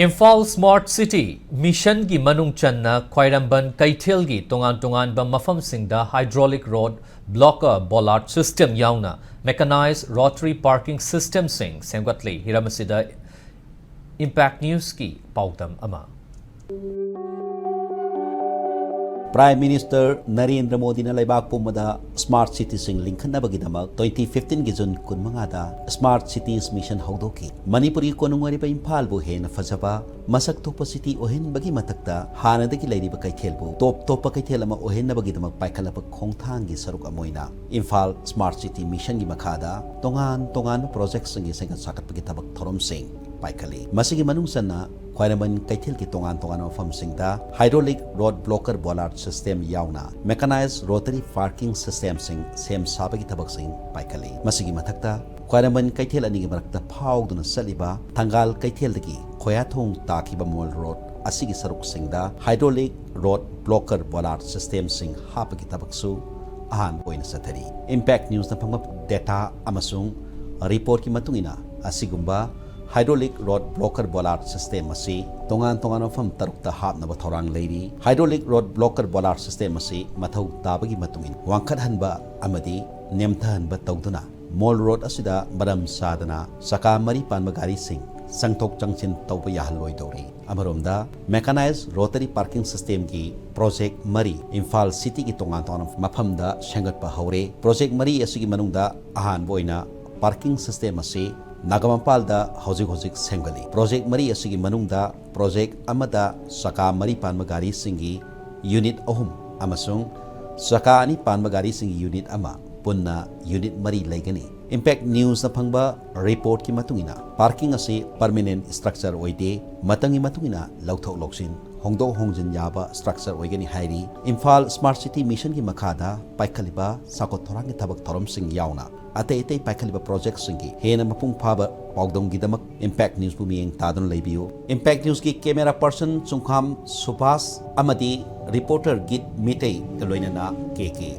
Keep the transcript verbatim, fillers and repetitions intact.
Imphal Smart City Mission ꯒꯤ ꯃꯅꯨꯡ ꯆꯟꯅ ꯈ꯭ꯋꯥꯏꯔꯝꯕꯟ ꯀꯩꯊꯦꯜꯒꯤ ꯇꯣꯉꯥꯟ ꯇꯣꯉꯥꯟꯕ ꯃꯐꯝꯁꯤꯡꯗ hydraulic road blocker bollard system ꯌꯥꯎꯅ mechanized rotary parking system ꯁꯤꯡ ꯁꯦꯝꯒꯠꯂꯤ꯫ ꯍꯤꯔꯝ ꯑꯁꯤꯗ Impact News ꯀꯤ ꯄꯥꯎꯗꯝ ꯑꯃ꯫ Prime Minister ꯅꯔꯦꯟꯗ꯭ꯔ ꯃꯣꯗꯤꯅ ꯂꯩꯕꯥꯛ ꯄꯨꯝꯕꯗ smart cityꯁꯤꯡ ꯂꯤꯡꯈꯠꯅꯕꯒꯤꯗꯃꯛ twenty fifteen ꯒꯤ June ꯀꯨꯟꯃꯉꯥꯗ Smart Cities Mission ꯍꯧꯗꯣꯛꯈꯤ꯫ ꯃꯅꯤꯄꯨꯔꯒꯤ ꯀꯣꯅꯨꯡ ꯑꯣꯏꯔꯤꯕ ꯏꯝꯐꯥꯜꯕꯨ ꯍꯦꯟꯅ ꯐꯖꯕ, ꯃꯁꯛ ꯊꯣꯛꯄ city ꯑꯣꯏꯍꯟꯕꯒꯤ ꯃꯊꯛꯇ ꯍꯥꯟꯅꯗꯒꯤ ꯂꯩꯔꯤꯕ ꯀꯩꯊꯦꯜꯕꯨ top ꯇꯣꯞꯄ ꯀꯩꯊꯦꯜ ꯑꯃ ꯑꯣꯏꯍꯟꯅꯕꯒꯤꯗꯃꯛ ꯄꯥꯏꯈꯠꯂꯛꯄ ꯈꯣꯡꯊꯥꯡꯒꯤ ꯁꯔꯨꯛ ꯑꯃ ꯑꯣꯏꯅ ꯏꯝꯐꯥꯜ Smart City Mission ꯒꯤ ꯃꯈꯥꯗ ꯇꯣꯉꯥꯟ ꯇꯣꯉꯥꯟꯕ projectꯁꯤꯡꯒꯤ ꯁꯦꯝꯒꯠ ꯁꯥꯒꯠꯄꯒꯤ ꯊꯕꯛ ꯊꯧꯔꯝꯁꯤꯡ ꯄꯥꯏꯈꯠꯂꯤ꯫ ꯃꯁꯤꯒꯤ ꯃꯅꯨꯡ ꯆꯟꯅ ꯈ꯭ꯋꯥꯏꯔꯝꯕꯟ ꯀꯩꯊꯦꯜꯒꯤ ꯇꯣꯉꯥꯟ ꯇꯣꯉꯥꯟꯕ ꯃꯐꯝꯁꯤꯡꯗ hydraulic road blocker bollard system ꯌꯥꯎꯅ mechanized rotary parking systemꯁꯤꯡ ꯁꯦꯝ ꯁꯥꯕꯒꯤ ꯊꯕꯛꯁꯤꯡ ꯄꯥꯏꯈꯠꯂꯤ꯫ ꯃꯁꯤꯒꯤ ꯃꯊꯛꯇ ꯈ꯭ꯋꯥꯏꯔꯝꯕꯟ ꯀꯩꯊꯦꯜ ꯑꯅꯤꯒꯤ ꯃꯔꯛꯇ ꯐꯥꯎꯗꯨꯅ ꯆꯠꯂꯤꯕ ꯊꯪꯒꯥꯜ ꯀꯩꯊꯦꯜꯗꯒꯤ ꯈꯣꯌꯥꯊꯣꯡ ꯇꯥꯈꯤꯕ ꯃꯣꯜ road ꯑꯁꯤꯒꯤ ꯁꯔꯨꯛꯁꯤꯡꯗ hydraulic road blocker bollard systemꯁꯤꯡ ꯍꯥꯞꯄꯒꯤ ꯊꯕꯛꯁꯨ ꯑꯍꯥꯟꯕ ꯑꯣꯏꯅ ꯆꯠꯊꯔꯤ꯫ Impact Newsꯅ ꯐꯪꯕ data ꯑꯃꯁꯨꯡ reportꯀꯤ ꯃꯇꯨꯡ ꯏꯟꯅ, ꯑꯁꯤꯒꯨꯝꯕ hydraulic road blocker bollard system ꯑꯁꯤ ꯇꯣꯉꯥꯟ ꯇꯣꯉꯥꯟꯕ ꯃꯐꯝ ꯇꯔꯨꯛꯇ ꯍꯥꯞꯅꯕ ꯊꯧꯔꯥꯡ ꯂꯩꯔꯤ꯫ Hydraulic road blocker bollard system ꯑꯁꯤ ꯃꯊꯧ ꯇꯥꯕꯒꯤ ꯃꯇꯨꯡ ꯏꯟꯅ ꯋꯥꯡꯈꯠꯍꯟꯕ ꯑꯃꯗꯤ ꯅꯦꯝꯊꯍꯟꯕ ꯇꯧꯗꯨꯅ ꯃꯣꯜ road ꯑꯁꯤꯗ ꯃꯔꯝ ꯆꯥꯗꯅ ꯆꯀꯥ ꯃꯔꯤ ꯄꯥꯟꯕ ꯒꯥꯔꯤꯁꯤꯡ ꯆꯪꯊꯣꯛ ꯆꯪꯁꯤꯟ ꯇꯧꯕ ꯌꯥꯍꯜꯂꯣꯏꯗꯧꯔꯤ꯫ ꯑꯃꯔꯣꯝꯗ, mechanized rotary parking systemꯒꯤ project ꯃꯔꯤ ꯏꯝꯐꯥꯜ cityꯒꯤ ꯇꯣꯉꯥꯟ ꯇꯣꯉꯥꯟꯕ ꯃꯐꯝꯗ ꯁꯦꯝꯒꯠꯄ ꯍꯧꯔꯦ꯫ Project ꯃꯔꯤ ꯑꯁꯤꯒꯤ ꯃꯅꯨꯡꯗ ꯑꯍꯥꯟꯕ ꯑꯣꯏꯅ parking system ꯑꯁꯤ ꯅꯥꯒꯥꯃꯄꯥꯜꯗ ꯍꯧꯖꯤꯛ ꯍꯧꯖꯤꯛ ꯁꯦꯝꯒꯠꯂꯤ꯫ Project ꯃꯔꯤ ꯑꯁꯤꯒꯤ ꯃꯅꯨꯡꯗ project ꯑꯃꯗ ꯆꯀꯥ ꯃꯔꯤ ꯄꯥꯟꯕ ꯒꯥꯔꯤꯁꯤꯡꯒꯤ unit ꯑꯍꯨꯝ ꯑꯃꯁꯨꯡ ꯆꯀꯥ ꯑꯅꯤ ꯄꯥꯟꯕ ꯒꯥꯔꯤꯁꯤꯡꯒꯤ unit ꯑꯃ, ꯄꯨꯟꯅ unit ꯃꯔꯤ ꯂꯩꯒꯅꯤ꯫ Impact Newsꯅ ꯐꯪꯕ reportꯀꯤ ꯃꯇꯨꯡ ꯏꯟꯅ, parking ꯑꯁꯤ permanent structure ꯑꯣꯏꯗꯦ, ꯃꯇꯝꯒꯤ ꯃꯇꯨꯡ ꯏꯟꯅ ꯂꯧꯊꯣꯛ ꯂꯧꯁꯤꯟ, ꯍꯣꯡꯗꯣꯛ ꯍꯣꯡꯖꯤꯟ ꯌꯥꯕ structure ꯑꯣꯏꯒꯅꯤ ꯍꯥꯏꯔꯤ꯫ ꯏꯝꯐꯥꯜ Smart City Missionꯒꯤ ꯃꯈꯥꯗ ꯄꯥꯏꯈꯠꯂꯤꯕ ꯆꯥꯎꯈꯠ ꯊꯧꯔꯥꯡꯒꯤ ꯊꯕꯛ ꯊꯧꯔꯝꯁꯤꯡ ꯌꯥꯎꯅ ꯑꯇꯩ ꯑꯇꯩ ꯄꯥꯏꯈꯠꯂꯤꯕ projectꯁꯤꯡꯒꯤ ꯍꯦꯟꯅ ꯃꯄꯨꯡ ꯐꯥꯕ ꯄꯥꯎꯗꯝꯒꯤꯗꯃꯛ Impact Newsꯕꯨ ꯃꯤꯠꯌꯦꯡ ꯇꯥꯗꯨꯅ ꯂꯩꯕꯤꯌꯨ꯫ Impact Newsꯀꯤ camera person ꯆꯨꯡꯈꯥꯝ ꯁꯨꯚꯥꯁ ꯑꯃꯗꯤ reporter ꯒꯤꯠ ꯃꯤꯇꯩꯒ ꯂꯣꯏꯅꯅ ꯀꯦ ꯀꯦ꯫